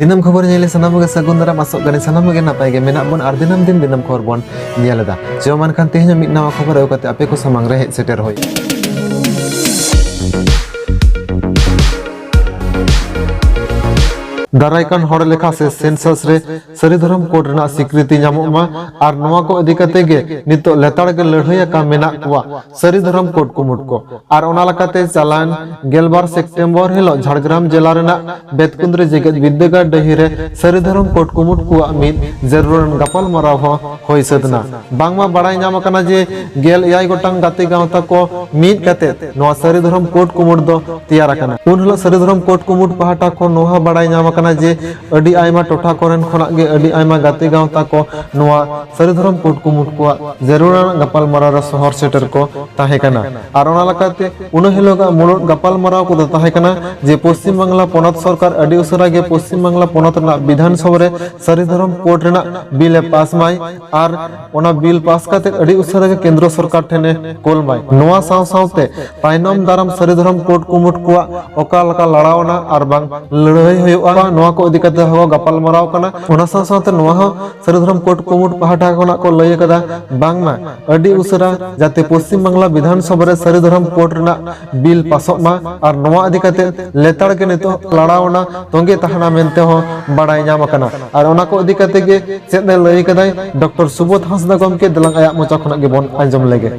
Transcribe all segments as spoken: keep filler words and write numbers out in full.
ᱫᱤᱱᱟᱹᱢ ᱠᱷᱚᱵᱚᱨ ᱧᱮᱞ ᱥᱟᱱᱟᱢ ᱜᱮ ᱥᱟᱹᱜᱩᱱ ᱫᱟᱨᱟᱢ, ᱟᱥᱚᱜ ᱠᱟᱹᱱᱟᱹᱧ ᱥᱟᱱᱟᱢ ᱜᱮ ᱱᱟᱯᱟᱭ ᱜᱮ ᱢᱮᱱᱟᱜ ᱵᱚᱱ ᱟᱨ ᱫᱤᱱᱟᱹᱢ ᱫᱤᱱ ᱫᱤᱱᱟᱹᱢ ᱠᱷᱚᱵᱚᱨ ᱵᱚᱱ ᱧᱮᱞ ᱮᱫᱟ᱾ ᱪᱚ ᱢᱟ ᱮᱱᱠᱷᱟᱱ ᱛᱮᱦᱮᱧ ᱦᱚᱸ ᱢᱤᱫ ᱱᱟᱣᱟ ᱠᱷᱚᱵᱚᱨ ᱟᱹᱜᱩ ᱠᱟᱛᱮ ᱟᱯᱮ ᱠᱚ ᱥᱟᱢᱟᱝ ᱨᱮ ᱦᱮᱡ ᱥᱮᱴᱮᱨ ᱦᱩᱭ᱾ ᱫᱟᱨᱟᱭ ᱠᱟᱱ ᱦᱚᱲ ᱞᱮᱠᱷᱟ ᱥᱮ census ᱨᱮ ᱥᱟᱹᱨᱤ ᱫᱷᱚᱨᱚᱢ code ᱨᱮᱱᱟᱜ ᱥᱤᱠᱨᱤᱛᱤ ᱧᱟᱢᱚᱜ ᱢᱟ ᱟᱨ ᱱᱚᱣᱟ ᱠᱚ ᱤᱫᱤ ᱠᱟᱛᱮ ᱜᱮ ᱱᱤᱛᱚᱜ ᱞᱮᱛᱟᱲ ᱜᱮ ᱞᱟᱹᱲᱦᱟᱹᱭ ᱟᱠᱟᱱ ᱢᱮᱱᱟᱜ ᱠᱚᱣᱟ ᱥᱟᱹᱨᱤ ᱫᱷᱚᱨᱚᱢ code ᱠᱩᱢᱩᱴ ᱠᱚ᱾ ᱟᱨ ᱚᱱᱟ ᱞᱮᱠᱟᱛᱮ ᱪᱟᱞᱟᱣᱮᱱ ᱜᱮᱞᱵᱟᱨ ᱥᱮᱯᱴᱮᱢᱵᱚᱨ ᱦᱤᱞᱳᱜ ᱡᱷᱟᱲᱜᱨᱟᱢ ᱡᱮᱞᱟ ᱨᱮᱱᱟᱜ ᱵᱮᱛᱠᱩᱸᱫᱽᱨᱤ ᱡᱮᱜᱮᱛ ᱵᱤᱨᱫᱟᱹᱜᱟᱲ ᱰᱟᱹᱦᱤ ᱨᱮ ᱥᱟᱹᱨᱤ ᱫᱷᱚᱨᱚᱢ code ᱠᱩᱢᱩᱴ ᱠᱚᱣᱟᱜ ᱢᱤᱫ ᱡᱟᱹᱨᱩᱲᱟᱱ ᱜᱟᱯᱟᱞ ᱢᱟᱨᱟᱣ ᱦᱚᱸ ᱦᱩᱭ ᱥᱟᱹᱛ ᱮᱱᱟ᱾ ᱵᱟᱝᱢᱟ ᱵᱟᱲᱟᱭ ᱧᱟᱢ ᱟᱠᱟᱱᱟ ᱡᱮ ᱜᱮᱞ ᱮᱭᱟᱭ ᱜᱚᱴᱟᱝ ᱜᱟᱛᱮ ᱜᱟᱶᱛᱟ ᱠᱚ ᱢᱤᱫ ᱠᱟᱛᱮ ᱱᱚᱣᱟ ᱥᱟᱹᱨᱤ ᱫᱷᱚᱨᱚᱢ code ᱠᱩᱢᱩᱴ ᱫᱚ ᱛᱮᱭᱟᱨ ᱟᱠᱟᱱᱟ᱾ ᱩᱱ ᱦᱤᱞᱳᱜ ᱥᱟᱹᱨᱤ ᱫᱷᱚᱨᱚᱢ code ᱠᱩᱢᱩᱴ ᱯᱟᱦᱴᱟ ᱠᱷᱚᱱ ᱱᱚᱣᱟ ᱦᱚᱸ ᱵᱟᱲᱟᱭ ᱧᱟᱢ ᱟᱠᱟᱱᱟ ᱡᱮ ᱟᱹᱰᱤ ᱟᱭᱢᱟ ᱴᱚᱴᱷᱟ ᱠᱚᱨᱮᱱ ᱠᱷᱚᱱᱟᱜ ᱜᱮ ᱟᱹᱰᱤ ᱟᱭᱢᱟ ᱜᱟᱛᱮ ᱜᱟᱶᱛᱟ ᱠᱚ ᱱᱚᱣᱟ ᱥᱟᱹᱨᱤ ᱫᱷᱚᱨᱚᱢ code ᱠᱩᱢᱩᱴ ᱠᱚᱣᱟᱜ ᱡᱟᱹᱨᱩᱲᱟᱱᱟᱜ ᱜᱟᱯᱟᱞ ᱢᱟᱨᱟᱣ ᱨᱮ ᱥᱚᱦᱚᱨ ᱥᱮᱴᱮᱨ ᱠᱚ ᱛᱟᱦᱮᱸ ᱠᱟᱱᱟ᱾ ᱟᱨ ᱚᱱᱟ ᱞᱮᱠᱟᱛᱮ ᱩᱱᱟᱹ ᱦᱤᱞᱳᱜᱟᱜ ᱢᱩᱲᱩᱫ ᱜᱟᱯᱟᱞ ᱢᱟᱨᱟᱣ ᱠᱚᱫᱚ ᱛᱟᱦᱮᱸ ᱠᱟᱱᱟ ᱡᱮ ᱯᱚᱥᱪᱤᱢ ᱵᱟᱝᱞᱟ ᱯᱚᱱᱚᱛ ᱥᱚᱨᱠᱟᱨ ᱟᱹᱰᱤ ᱩᱥᱟᱹᱨᱟ ᱜᱮ ᱯᱚᱥᱪᱤᱢ ᱵᱟᱝᱞᱟ ᱯᱚᱱᱚᱛ ᱨᱮᱱᱟᱜ ᱵᱤᱫᱷᱟᱱ ᱥᱚᱵᱷᱟ ᱨᱮ ᱥᱟᱹᱨᱤ ᱫᱷᱚᱨᱚᱢ code ᱨᱮᱱᱟᱜ ᱵᱤᱞ ᱮ ᱯᱟᱥ ᱢᱟᱭ ᱟᱨ ᱚᱱᱟ ᱵᱤᱞ ᱯᱟᱥ ᱠᱟᱛᱮ ᱟᱹᱰᱤ ᱩᱥᱟᱹᱨᱟ ᱜᱮ ᱠᱮᱱᱫᱨᱚ ᱥᱚᱨᱠᱟᱨ ᱴᱷᱮᱱ ᱮ ᱠᱳᱞ ᱢᱟᱭ᱾ ᱱᱚᱣᱟ ᱥᱟᱶ ᱥᱟᱶᱛᱮ ᱛᱟᱭᱱᱚᱢ ᱫᱟᱨᱟᱢ ᱥᱟᱹᱨᱤ ᱫᱷᱚᱨᱚᱢ code ᱠᱩᱢᱩᱴ ᱠᱚᱣᱟᱜ ᱚᱠᱟ ᱞᱮᱠᱟ ᱞᱟᱲᱟᱣ ᱟᱱᱟ ᱟᱨ ᱵᱟᱝ ᱞᱟᱹᱲᱦᱟᱹᱭ ᱦᱩᱭᱩᱜᱼᱟ, ᱱᱚᱣᱟ ᱠᱚ ᱤᱫᱤ ᱠᱟᱛᱮ ᱦᱚᱸ ᱜᱟᱯᱟᱞ ᱢᱟᱨᱟᱣ ᱠᱟᱱᱟ᱾ ᱚᱱᱟ ᱥᱟᱶ ᱥᱟᱶᱛᱮ ᱱᱚᱣᱟ ᱦᱚᱸ ᱥᱟᱹᱨᱤ ᱫᱷᱚᱨᱚᱢ code ᱠᱩᱢᱩᱴ ᱯᱟᱦᱴᱟ ᱠᱷᱚᱱᱟᱜ ᱠᱚ ᱞᱟᱹᱭ ᱟᱠᱟᱫᱟ ᱵᱟᱝᱢᱟ ᱟᱹᱰᱤ ᱩᱥᱟᱹᱨᱟ ᱡᱟᱛᱮ ᱯᱚᱥᱪᱤᱢ ᱵᱟᱝᱞᱟ ᱵᱤᱫᱷᱟᱱ ᱥᱚᱵᱷᱟ ᱨᱮ ᱥᱟᱹᱨᱤ ᱫᱷᱚᱨᱚᱢ code ᱨᱮᱱᱟᱜ ᱵᱤᱞ ᱯᱟᱥᱚᱜ ᱢᱟ ᱟᱨ ᱱᱚᱣᱟ ᱤᱫᱤ ᱠᱟᱛᱮ ᱞᱮᱛᱟᱲ ᱜᱮ ᱱᱤᱛᱚᱜ ᱞᱟᱲᱟᱣ ᱟᱱᱟ ᱛᱚᱸᱜᱮ ᱛᱟᱦᱮᱱᱟ ᱢᱮᱱᱛᱮ ᱦᱚᱸ ᱵᱟᱲᱟᱭ ᱧᱟᱢ ᱟᱠᱟᱱᱟ᱾ ᱟᱨ ᱚᱱᱟ ᱠᱚ ᱤᱫᱤ ᱠᱟᱛᱮ ᱜᱮ ᱪᱮᱫ ᱮ ᱞᱟᱹᱭ ᱠᱟᱫᱟᱭ ᱰᱚᱠᱴᱚᱨ ᱥᱩᱵᱳᱫᱷ ᱦᱟᱸᱥᱫᱟ ᱜᱚᱢᱠᱮ, ᱫᱮᱞᱟᱝ ᱟᱭᱟᱜ ᱢᱚᱪᱟ ᱠᱷᱚᱱᱟᱜ ᱜᱮᱵᱚᱱ ᱟᱸᱡᱚᱢ ᱞᱮᱜᱮ᱾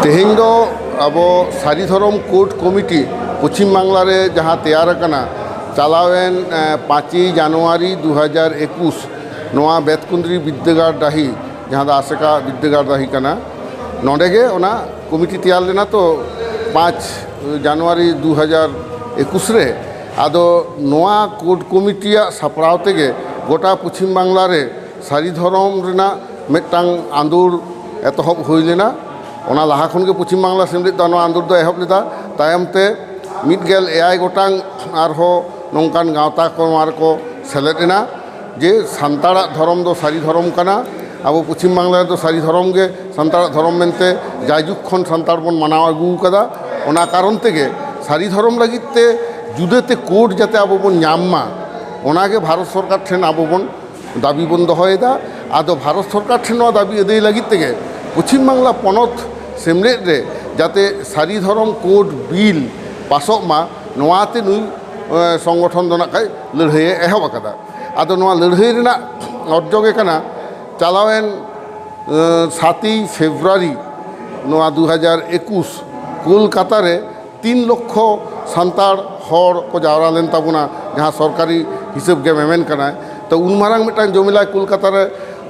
ᱛᱮᱦᱮᱧ ᱫᱚ ᱟᱵᱚ ᱥᱟᱹᱨᱤ ᱫᱷᱚᱨᱚᱢ code ᱠᱚᱢᱤᱴᱤ ᱯᱚᱪᱷᱤᱢ ᱵᱟᱝᱞᱟ ᱨᱮ ᱡᱟᱦᱟᱸ ᱛᱮᱭᱟᱨ ᱟᱠᱟᱱᱟ, ᱪᱟᱞᱟᱣᱮᱱ, ᱮ, ᱯᱟᱸᱪᱮᱭ ᱡᱟᱱᱩᱣᱟᱨᱤ ᱫᱩ ᱦᱟᱡᱟᱨ ᱮᱠᱩᱥ, ᱱᱚᱣᱟ ᱵᱮᱛᱠᱩᱸᱫᱽᱨᱤ ᱵᱤᱫᱽᱫᱟᱹᱜᱟᱲ ᱰᱟᱹᱦᱤ, ᱡᱟᱦᱟᱸ ᱫᱚ ᱟᱥᱮᱠᱟ ᱵᱤᱫᱽᱫᱟᱹᱜᱟᱲ ᱰᱟᱹᱦᱤ ᱠᱟᱱᱟ, ᱱᱚᱰᱮ ᱜᱮ ᱚᱱᱟ ᱠᱚᱢᱤᱴᱤ ᱛᱮᱭᱟᱨ ᱞᱮᱱᱟ ᱛᱚ ᱯᱟᱸᱪ ᱡᱟᱱᱩᱣᱟᱨᱤ ᱫᱩ ᱦᱟᱡᱟᱨ ᱮᱠᱩᱥ ᱨᱮ᱾ ᱟᱫᱚ ᱱᱚᱣᱟ code ᱠᱚᱢᱤᱴᱤᱭᱟᱜ ᱥᱟᱯᱲᱟᱣ ᱛᱮᱜᱮ ᱜᱚᱴᱟ ᱯᱚᱪᱷᱤᱢ ᱵᱟᱝᱞᱟ ᱨᱮ ᱥᱟᱹᱨᱤ ᱫᱷᱚᱨᱚᱢ ᱨᱮᱱᱟᱜ ᱢᱤᱫᱴᱟᱝ ᱟᱸᱫᱳᱲ ᱮᱛᱚᱦᱚᱵ ᱦᱩᱭ ᱞᱮᱱᱟ᱾ ᱚᱱᱟ ᱞᱟᱦᱟ ᱠᱷᱚᱱ ᱜᱮ ᱯᱚᱪᱷᱤᱢ ᱵᱟᱝᱞᱟ ᱥᱮᱢᱞᱮᱫ ᱫᱚ ᱱᱚᱣᱟ ᱟᱸᱫᱳᱲ ᱫᱚ ᱮᱦᱚᱵ ᱞᱮᱫᱟ᱾ ᱛᱟᱭᱚᱢ ᱛᱮ ᱢᱤᱫ ᱜᱮᱞ ᱮᱭᱟᱭ ᱜᱚᱴᱟᱝ ᱟᱨᱦᱚᱸ ᱱᱚᱝᱠᱟᱱ ᱜᱟᱶᱛᱟ ᱠᱚ ᱱᱚᱣᱟ ᱨᱮᱠᱚ ᱥᱮᱞᱮᱫ ᱮᱱᱟ᱾ ᱡᱮ ᱥᱟᱱᱛᱟᱲᱟᱜ ᱫᱷᱚᱨᱚᱢ ᱫᱚ ᱥᱟᱹᱨᱤ ᱫᱷᱚᱨᱚᱢ ᱠᱟᱱᱟ, ᱟᱵᱚ ᱯᱚᱪᱷᱤᱢ ᱵᱟᱝᱞᱟ ᱨᱮᱫᱚ ᱥᱟᱹᱨᱤ ᱫᱷᱚᱨᱚᱢ ᱜᱮ ᱥᱟᱱᱛᱟᱲᱟᱜ ᱫᱷᱚᱨᱚᱢ ᱢᱮᱱᱛᱮ ᱡᱟᱭᱡᱩᱜᱽ ᱠᱷᱚᱱ ᱥᱟᱱᱛᱟᱲ ᱵᱚᱱ ᱢᱟᱱᱟᱣ ᱟᱹᱜᱩ ᱟᱠᱟᱫᱟ᱾ ᱚᱱᱟ ᱠᱟᱨᱚᱱ ᱛᱮᱜᱮ ᱥᱟᱹᱨᱤ ᱫᱷᱚᱨᱚᱢ ᱞᱟᱹᱜᱤᱫ ᱛᱮ ᱡᱩᱫᱟᱹᱛᱮ code ᱡᱟᱛᱮ ᱟᱵᱚ ᱵᱚᱱ ᱧᱟᱢ ᱢᱟ, ᱚᱱᱟᱜᱮ ᱵᱷᱟᱨᱚᱛ ᱥᱚᱨᱠᱟᱨ ᱴᱷᱮᱱ ᱟᱵᱚ ᱵᱚᱱ ᱫᱟᱹᱵᱤ ᱵᱚᱱ ᱫᱚᱦᱚᱭᱮᱫᱟ᱾ ᱟᱫᱚ ᱵᱷᱟᱨᱚᱛ ᱥᱚᱨᱠᱟᱨ ᱴᱷᱮᱱ ᱱᱚᱣᱟ ᱫᱟᱹᱵᱤ ᱟᱹᱫᱟᱹᱭ ᱞᱟᱹᱜᱤᱫ ᱛᱮᱜᱮ ᱯᱚᱪᱷᱤᱢ ᱵᱟᱝᱞᱟ ᱯᱚᱱᱚᱛ ᱥᱮᱢᱞᱮᱫ ᱨᱮ ᱡᱟᱛᱮ ᱥᱟᱹᱨᱤ ᱫᱷᱚᱨᱚᱢ ᱠᱳᱰ ᱵᱤᱞ ᱯᱟᱥᱚᱜ ᱢᱟ, ᱱᱚᱣᱟᱛᱮ ᱱᱩᱭ, ᱮ, ᱥᱚᱝᱜᱚᱴᱷᱚᱱ ᱫᱚ ᱱᱟᱜ ᱠᱷᱟᱡ ᱞᱟᱹᱲᱦᱟᱹᱭᱮ ᱮᱦᱚᱵ ᱟᱠᱟᱫᱟ᱾ ᱟᱫᱚ ᱱᱚᱣᱟ ᱞᱟᱹᱲᱦᱟᱹᱭ ᱨᱮᱱᱟᱜ ᱚᱨᱡᱚ ᱜᱮ ᱠᱟᱱᱟ, ᱪᱟᱞᱟᱣᱮᱱ, ᱮ, ᱥᱟᱛᱮᱭ ᱯᱷᱮᱵᱽᱨᱩᱣᱟᱨᱤ ᱱᱚᱣᱟ ᱫᱩ ᱦᱟᱡᱟᱨ ᱮᱠᱩᱥ ᱠᱳᱞᱠᱟᱛᱟ ᱨᱮ ᱛᱤᱱ ᱞᱚᱠᱠᱷᱚ ᱥᱟᱱᱛᱟᱲ ᱦᱚᱲ ᱠᱚ ᱡᱟᱣᱨᱟ ᱞᱮᱱ ᱛᱟᱵᱚᱱᱟ, ᱡᱟᱦᱟᱸ ᱥᱚᱨᱠᱟᱨᱤ ᱦᱤᱥᱟᱹᱵ ᱜᱮ ᱢᱮᱢᱮᱱ ᱠᱟᱱᱟᱭ᱾ ᱛᱚ, ᱩᱱ ᱢᱟᱨᱟᱝ ᱢᱤᱫᱴᱟᱝ ᱡᱚᱢᱮᱞᱟᱭ ᱠᱳᱞᱠᱟᱛᱟ ᱨᱮ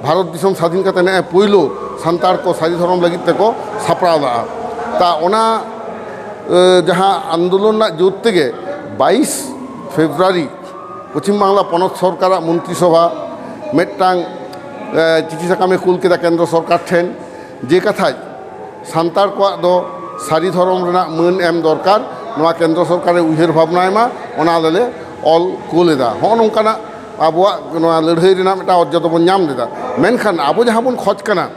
ᱵᱷᱟᱨᱚᱛ ᱫᱤᱥᱚᱢ ᱥᱟᱫᱷᱤᱱ ᱠᱟᱛᱮ ᱱᱮᱜᱼᱮ ᱯᱳᱭᱞᱳ ᱥᱟᱱᱛᱟᱲ ᱠᱚ ᱥᱟᱹᱨᱤ ᱫᱷᱚᱨᱚᱢ ᱞᱟᱹᱜᱤᱫ ᱛᱮᱠᱚ ᱥᱟᱯᱲᱟᱣ ᱞᱟᱜᱼᱟ᱾ ᱛᱟ ᱚᱱᱟ, ᱮ, ᱡᱟᱦᱟᱸ ᱟᱱᱫᱳᱞᱚᱱ ᱨᱮᱱᱟᱜ ᱡᱳᱨ ᱛᱮᱜᱮ ᱵᱟᱭᱤᱥ ᱯᱷᱮᱵᱽᱨᱩᱣᱟᱨᱤ ᱯᱚᱪᱷᱤᱢ ᱵᱟᱝᱞᱟ ᱯᱚᱱᱚᱛ ᱥᱚᱨᱠᱟᱨᱟᱜ ᱢᱚᱱᱛᱨᱤ ᱥᱚᱵᱷᱟ ᱢᱤᱫᱴᱟᱝ, ᱮ, ᱪᱤᱴᱷᱤ ᱥᱟᱠᱟᱢᱮ ᱠᱩᱞ ᱠᱮᱫᱟ ᱠᱮᱱᱫᱨᱚ ᱥᱚᱨᱠᱟᱨ ᱴᱷᱮᱱ, ᱡᱮ ᱠᱟᱛᱷᱟᱡ ᱥᱟᱱᱛᱟᱲ ᱠᱚᱣᱟᱜ ᱫᱚ ᱥᱟᱹᱨᱤ ᱫᱷᱚᱨᱚᱢ ᱨᱮᱱᱟᱜ ᱢᱟᱹᱱ ᱮᱢ ᱫᱚᱨᱠᱟᱨ, ᱱᱚᱣᱟ ᱠᱮᱱᱫᱨᱚ ᱥᱚᱨᱠᱟᱨᱮ ᱩᱭᱦᱟᱹᱨ ᱵᱷᱟᱵᱽᱱᱟᱭ ᱢᱟ, ᱚᱱᱟ ᱟᱞᱮ ᱞᱮ ᱚᱞ ᱠᱳᱞ ᱮᱫᱟ᱾ ᱦᱚᱸᱜᱼᱚ ᱱᱚᱝᱠᱟᱱᱟᱜ ᱟᱵᱚᱣᱟᱜ ᱱᱚᱣᱟ ᱞᱟᱹᱲᱦᱟᱹᱭ ᱨᱮᱱᱟᱜ ᱢᱤᱫᱴᱟᱝ ᱚᱨᱡᱚ ᱫᱚᱵᱚᱱ ᱧᱟᱢ ᱞᱮᱫᱟ᱾ ᱢᱮᱱᱠᱷᱟᱱ ᱟᱵᱚ ᱡᱟᱦᱟᱸ ᱵᱚᱱ ᱠᱷᱚᱡᱽ ᱠᱟᱱᱟ,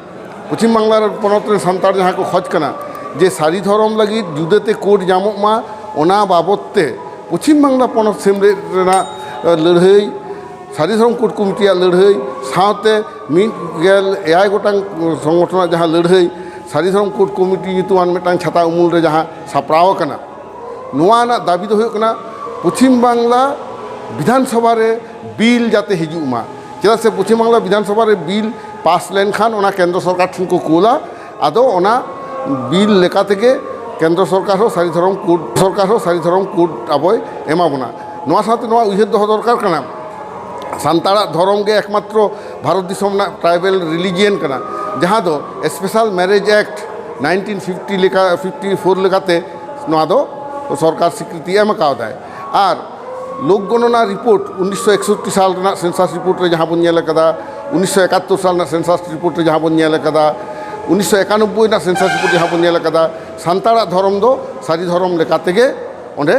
ᱯᱚᱪᱷᱤᱢ ᱵᱟᱝᱞᱟ ᱨᱮᱱ ᱯᱚᱱᱚᱛ ᱨᱮᱱ ᱥᱟᱱᱛᱟᱲ ᱡᱟᱦᱟᱸ ᱠᱚ ᱠᱷᱚᱡᱽ ᱠᱟᱱᱟ ᱡᱮ ᱥᱟᱹᱨᱤ ᱫᱷᱚᱨᱚᱢ ᱞᱟᱹᱜᱤᱫ ᱡᱩᱫᱟᱹᱛᱮ ᱠᱳᱰ ᱧᱟᱢᱚᱜ ᱢᱟ, ᱚᱱᱟ ᱵᱟᱵᱚᱛ ᱛᱮ ᱯᱚᱪᱷᱤᱢ ᱵᱟᱝᱞᱟ ᱯᱚᱱᱚᱛ ᱥᱮᱢᱞᱮᱫ ᱨᱮᱱᱟᱜ, ᱮ, ᱞᱟᱹᱲᱦᱟᱹᱭ, ᱥᱟᱹᱨᱤ ᱫᱷᱚᱨᱚᱢ ᱠᱳᱰ ᱠᱚᱢᱤᱴᱤᱭᱟᱜ ᱞᱟᱹᱲᱦᱟᱹᱭ ᱥᱟᱶᱛᱮ ᱢᱤᱫ ᱜᱮᱞ ᱮᱭᱟᱭ ᱜᱚᱴᱟᱝ ᱥᱚᱝᱜᱚᱴᱷᱚᱱᱟᱜ ᱡᱟᱦᱟᱸ ᱞᱟᱹᱲᱦᱟᱹᱭ ᱥᱟᱹᱨᱤ ᱫᱷᱚᱨᱚᱢ ᱠᱳᱰ ᱠᱚᱢᱤᱴᱤ ᱧᱩᱛᱩᱢᱟᱱ ᱢᱤᱫᱴᱟᱝ ᱪᱷᱟᱛᱟ ᱩᱢᱩᱞ ᱨᱮ ᱡᱟᱦᱟᱸ ᱥᱟᱯᱲᱟᱣ ᱟᱠᱟᱱᱟ, ᱱᱚᱣᱟ ᱨᱮᱱᱟᱜ ᱫᱟᱹᱵᱤ ᱫᱚ ᱦᱩᱭᱩᱜ ᱠᱟᱱᱟ ᱯᱚᱪᱷᱤᱢ ᱵᱟᱝᱞᱟ ᱵᱤᱫᱷᱟᱱ ᱥᱚᱵᱷᱟ ᱨᱮ ᱵᱤᱞ ᱡᱟᱛᱮ ᱦᱤᱡᱩᱜ ᱢᱟ᱾ ᱪᱮᱫᱟᱜ ᱥᱮ ᱯᱚᱪᱷᱤᱢ ᱵᱟᱝᱞᱟ ᱵᱤᱫᱷᱟᱱ ᱥᱚᱵᱷᱟ ᱨᱮ ᱵᱤᱞ ᱯᱟᱥ ᱞᱮᱱᱠᱷᱟᱱ ᱚᱱᱟ ᱠᱮᱱᱫᱨᱚ ᱥᱚᱨᱠᱟᱨ ᱴᱷᱮᱱ ᱠᱚ ᱠᱳᱞᱟ, ᱟᱫᱚ ᱚᱱᱟ ᱵᱤᱞ ᱞᱮᱠᱟ ᱛᱮᱜᱮ ᱠᱮᱱᱫᱨᱚ ᱥᱚᱨᱠᱟᱨ ᱦᱚᱸ ᱥᱟᱹᱨᱤ ᱫᱷᱚᱨᱚᱢ ᱠᱳᱰ, ᱥᱚᱨᱠᱟᱨ ᱦᱚᱸ ᱥᱟᱹᱨᱤ ᱫᱷᱚᱨᱚᱢ ᱠᱳᱰ ᱟᱵᱚᱭ ᱮᱢᱟ ᱵᱚᱱᱟ᱾ ᱱᱚᱣᱟ ᱥᱟᱶᱛᱮ ᱱᱚᱣᱟ ᱩᱭᱦᱟᱹᱨ ᱫᱚᱦᱚ ᱫᱚᱨᱠᱟᱨ ᱠᱟᱱᱟ, ᱥᱟᱱᱛᱟᱲᱟᱜ ᱫᱷᱚᱨᱚᱢ ᱜᱮ ᱮᱠᱢᱟᱛᱨᱚ ᱵᱷᱟᱨᱚᱛ ᱫᱤᱥᱚᱢ ᱨᱮᱱᱟᱜ ᱴᱨᱟᱭᱵᱮᱞ ᱨᱤᱞᱤᱡᱤᱭᱟᱱ ᱠᱟᱱᱟ, ᱡᱟᱦᱟᱸ ᱫᱚ special marriage act nineteen fifty ᱞᱮᱠᱟ, ᱯᱷᱤᱯᱴᱤ ᱯᱷᱳᱨ ᱞᱮᱠᱟᱛᱮ ᱱᱚᱣᱟ ᱫᱚ ᱥᱚᱨᱠᱟᱨ ᱥᱤᱠᱨᱤᱛᱤ ᱮᱢ ᱠᱟᱣᱫᱟᱭ᱾ ᱟᱨ ᱞᱳᱠ ᱜᱚᱱᱚᱱᱟ ᱨᱤᱯᱳᱨᱴ ᱩᱱᱤᱥᱥᱚ ᱮᱠᱥᱚᱴᱴᱤ ᱥᱟᱞ ᱨᱮᱱᱟᱜ ᱥᱮᱱᱥᱟᱥ ᱨᱤᱯᱳᱨᱴ ᱨᱮ ᱡᱟᱦᱟᱸ ᱵᱚᱱ ᱧᱮᱞ ᱟᱠᱟᱫᱟ, ᱩᱱᱤᱥᱥᱚ ᱮᱠᱟᱛᱛᱳᱨ ᱥᱟᱞ ᱨᱮᱱᱟᱜ ᱥᱮᱱᱥᱟᱥ ᱨᱤᱯᱳᱨᱴ ᱨᱮ ᱡᱟᱦᱟᱸ ᱵᱚᱱ ᱧᱮᱞ ᱟᱠᱟᱫᱟ, ᱩᱱᱤᱥᱥᱚ ᱮᱠᱟᱱᱚᱵᱵᱳᱭ ᱨᱮᱱᱟᱜ ᱥᱮᱱᱥᱟᱥ ᱨᱤᱯᱳᱨᱴ ᱡᱟᱦᱟᱸ ᱵᱚᱱ ᱧᱮᱞ ᱟᱠᱟᱫᱟ, ᱥᱟᱱᱛᱟᱲᱟᱜ ᱫᱷᱚᱨᱚᱢ ᱫᱚ ᱥᱟᱹᱨᱤ ᱫᱷᱚᱨᱚᱢ ᱞᱮᱠᱟ ᱛᱮᱜᱮ ᱚᱸᱰᱮ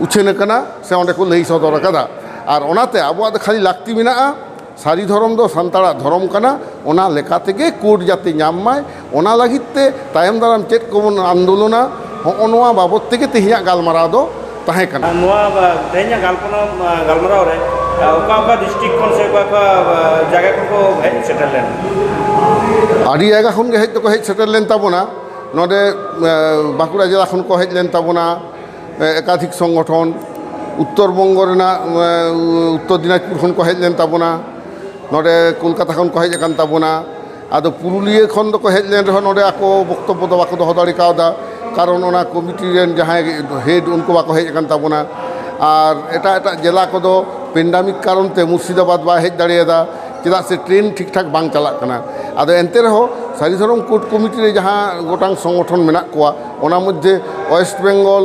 ᱩᱪᱷᱟᱹᱱ ᱟᱠᱟᱱᱟ ᱥᱮ ᱚᱸᱰᱮ ᱠᱚ ᱞᱟᱹᱭ ᱥᱚᱫᱚᱨ ᱟᱠᱟᱫᱟ᱾ ᱟᱨ ᱚᱱᱟᱛᱮ ᱟᱵᱚᱣᱟᱜ ᱫᱚ ᱠᱷᱟᱹᱞᱤ ᱞᱟᱹᱠᱛᱤ ᱢᱮᱱᱟᱜᱼᱟ, ᱥᱟᱹᱨᱤ ᱫᱷᱚᱨᱚᱢ ᱫᱚ ᱥᱟᱱᱛᱟᱲᱟᱜ ᱫᱷᱚᱨᱚᱢ ᱠᱟᱱᱟ, ᱚᱱᱟ ᱞᱮᱠᱟ ᱛᱮᱜᱮ ᱠᱳᱰ ᱡᱟᱛᱮ ᱧᱟᱢ ᱢᱟᱭ, ᱚᱱᱟ ᱞᱟᱹᱜᱤᱫ ᱛᱮ ᱛᱟᱭᱚᱢ ᱫᱟᱨᱟᱢ ᱪᱮᱫ ᱠᱚᱵᱚᱱ ᱟᱱᱫᱳᱞᱚᱱᱟ, ᱦᱚᱸᱜᱼᱚ ᱱᱚᱣᱟ ᱵᱟᱵᱚᱛ ᱛᱮᱜᱮ ᱛᱮᱦᱮᱧᱟᱜ ᱜᱟᱞᱢᱟᱨᱟᱣ ᱫᱚ ᱛᱟᱦᱮᱸ ᱠᱟᱱᱟ᱾ ᱱᱚᱣᱟ ᱛᱮᱦᱮᱧᱟᱜ ᱜᱟᱞᱯᱚᱱᱟ ᱜᱟᱞᱢᱟᱨᱟᱣ ᱨᱮ ᱚᱠᱟ ᱚᱠᱟ ᱰᱤᱥᱴᱨᱤᱠᱴ ᱠᱷᱚᱱ ᱥᱮ ᱚᱠᱟ ᱚᱠᱟ ᱡᱟᱭᱜᱟ ᱠᱷᱚᱱ ᱠᱚ ᱦᱮᱡ ᱥᱮᱴᱮᱨ ᱞᱮᱱᱟ? ᱟᱹᱰᱤ ᱡᱟᱭᱜᱟ ᱠᱷᱚᱱ ᱜᱮ ᱦᱮᱡ ᱫᱚᱠᱚ ᱦᱮᱡ ᱥᱮᱴᱮᱨ ᱞᱮᱱ ᱛᱟᱵᱚᱱᱟ᱾ ᱱᱚᱰᱮ ᱵᱟᱸᱠᱩᱲᱟ ᱡᱮᱞᱟ ᱠᱷᱚᱱ ᱠᱚ ᱦᱮᱡ ᱞᱮᱱ ᱛᱟᱵᱚᱱᱟ ᱮᱠᱟᱫᱷᱤᱠ ᱥᱚᱝᱜᱚᱴᱷᱚᱱ, ᱩᱛᱛᱚᱨ ᱵᱚᱝᱜᱚ ᱨᱮᱱᱟᱜ ᱩᱛᱛᱚᱨ ᱫᱤᱱᱟᱡᱽᱯᱩᱨ ᱠᱷᱚᱱ ᱠᱚ ᱦᱮᱡ ᱞᱮᱱ ᱛᱟᱵᱚᱱᱟ, ᱱᱚᱰᱮ ᱠᱳᱞᱠᱟᱛᱟ ᱠᱷᱚᱱ ᱠᱚ ᱦᱮᱡ ᱟᱠᱟᱱ ᱛᱟᱵᱚᱱᱟ᱾ ᱟᱫᱚ ᱯᱩᱨᱩᱞᱤᱭᱟᱹ ᱠᱷᱚᱱ ᱫᱚᱠᱚ ᱦᱮᱡ ᱞᱮᱱ ᱨᱮᱦᱚᱸ ᱱᱚᱰᱮ ᱟᱠᱚ ᱵᱚᱠᱛᱚᱵᱵᱚ ᱫᱚ ᱵᱟᱠᱚ ᱫᱚᱦᱚ ᱫᱟᱲᱮ ᱠᱟᱣᱫᱟ, ᱠᱟᱨᱚᱱ ᱚᱱᱟ ᱠᱚᱢᱤᱴᱤ ᱨᱮᱱ ᱡᱟᱦᱟᱸᱭ ᱦᱮᱰ ᱩᱱᱠᱩ ᱵᱟᱠᱚ ᱦᱮᱡ ᱟᱠᱟᱱ ᱛᱟᱵᱚᱱᱟ᱾ ᱟᱨ ᱮᱴᱟᱜ ᱮᱴᱟᱜ ᱡᱮᱞᱟ ᱠᱚᱫᱚ ᱯᱮᱱᱰᱟᱢᱤᱠ ᱠᱟᱨᱚᱱ ᱛᱮ ᱢᱩᱨᱥᱤᱫᱟᱵᱟᱫᱽ ᱵᱟᱭ ᱦᱮᱡ ᱫᱟᱲᱮᱭᱟᱫᱟ, ᱪᱮᱫᱟᱜ ᱥᱮ ᱴᱨᱮᱱ ᱴᱷᱤᱠ ᱴᱷᱟᱠ ᱵᱟᱝ ᱪᱟᱞᱟᱜ ᱠᱟᱱᱟ᱾ ᱟᱫᱚ ᱮᱱᱛᱮ ᱨᱮᱦᱚᱸ ᱥᱟᱹᱨᱤ ᱫᱷᱚᱨᱚᱢ ᱠᱳᱰ ᱠᱚᱢᱤᱴᱤ ᱨᱮ ᱡᱟᱦᱟᱸ ᱜᱚᱴᱟᱝ ᱥᱚᱝᱜᱚᱴᱷᱚᱱ ᱢᱮᱱᱟᱜ ᱠᱚᱣᱟ, ᱚᱱᱟ ᱢᱚᱫᱽᱫᱷᱮ West Bengal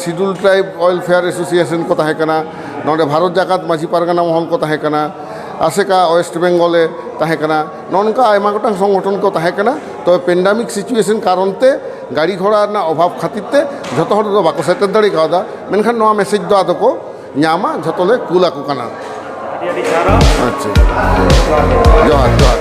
schedule tribe welfare association ᱠᱚ ᱛᱟᱦᱮᱸ ᱠᱟᱱᱟ, ᱱᱚᱰᱮ ᱵᱷᱟᱨᱚᱛ ᱡᱟᱠᱟᱛ ᱢᱟᱹᱡᱷᱤ ᱯᱟᱨᱜᱟᱱᱟ ᱢᱚᱦᱚᱞ ᱠᱚ ᱛᱟᱦᱮᱸ ᱠᱟᱱᱟ, ᱟᱥᱮᱠᱟ ᱳᱭᱮᱥᱴ ᱵᱮᱝᱜᱚᱞᱮ ᱛᱟᱦᱮᱸ ᱠᱟᱱᱟ, ᱱᱚᱜᱼᱚ ᱱᱚᱝᱠᱟ ᱟᱭᱢᱟ ᱜᱚᱴᱟᱝ ᱥᱚᱝᱜᱚᱴᱷᱚᱱ ᱠᱚ ᱛᱟᱦᱮᱸ ᱠᱟᱱᱟ᱾ ᱛᱚᱵᱮ ᱯᱮᱱᱰᱟᱢᱤᱠ ᱥᱤᱪᱩᱭᱮᱥᱚᱱ ᱠᱟᱨᱚᱱ ᱛᱮ, ᱜᱟᱹᱰᱤ ᱜᱷᱚᱲᱟ ᱨᱮᱱᱟᱜ ᱚᱵᱷᱟᱵᱽ ᱠᱷᱟᱹᱛᱤᱨ ᱛᱮ ᱡᱷᱚᱛᱚ ᱦᱚᱲ ᱫᱚ ᱵᱟᱠᱚ ᱥᱮᱴᱮᱨ ᱫᱟᱲᱮ ᱠᱟᱣᱫᱟ᱾ ᱢᱮᱱᱠᱷᱟᱱ ᱱᱚᱣᱟ ᱢᱮᱥᱮᱡᱽ ᱫᱚ ᱟᱫᱚ ᱠᱚ ᱧᱟᱢᱟ, ᱡᱷᱚᱛᱚ ᱞᱮ ᱠᱩᱞ ᱟᱠᱚ ᱠᱟᱱᱟ᱾ ᱟᱹᱰᱤ ᱟᱹᱰᱤ ᱥᱟᱨᱦᱟᱣ᱾ ᱟᱪᱪᱷᱟ, ᱡᱚᱦᱟᱨ, ᱡᱚᱦᱟᱨ᱾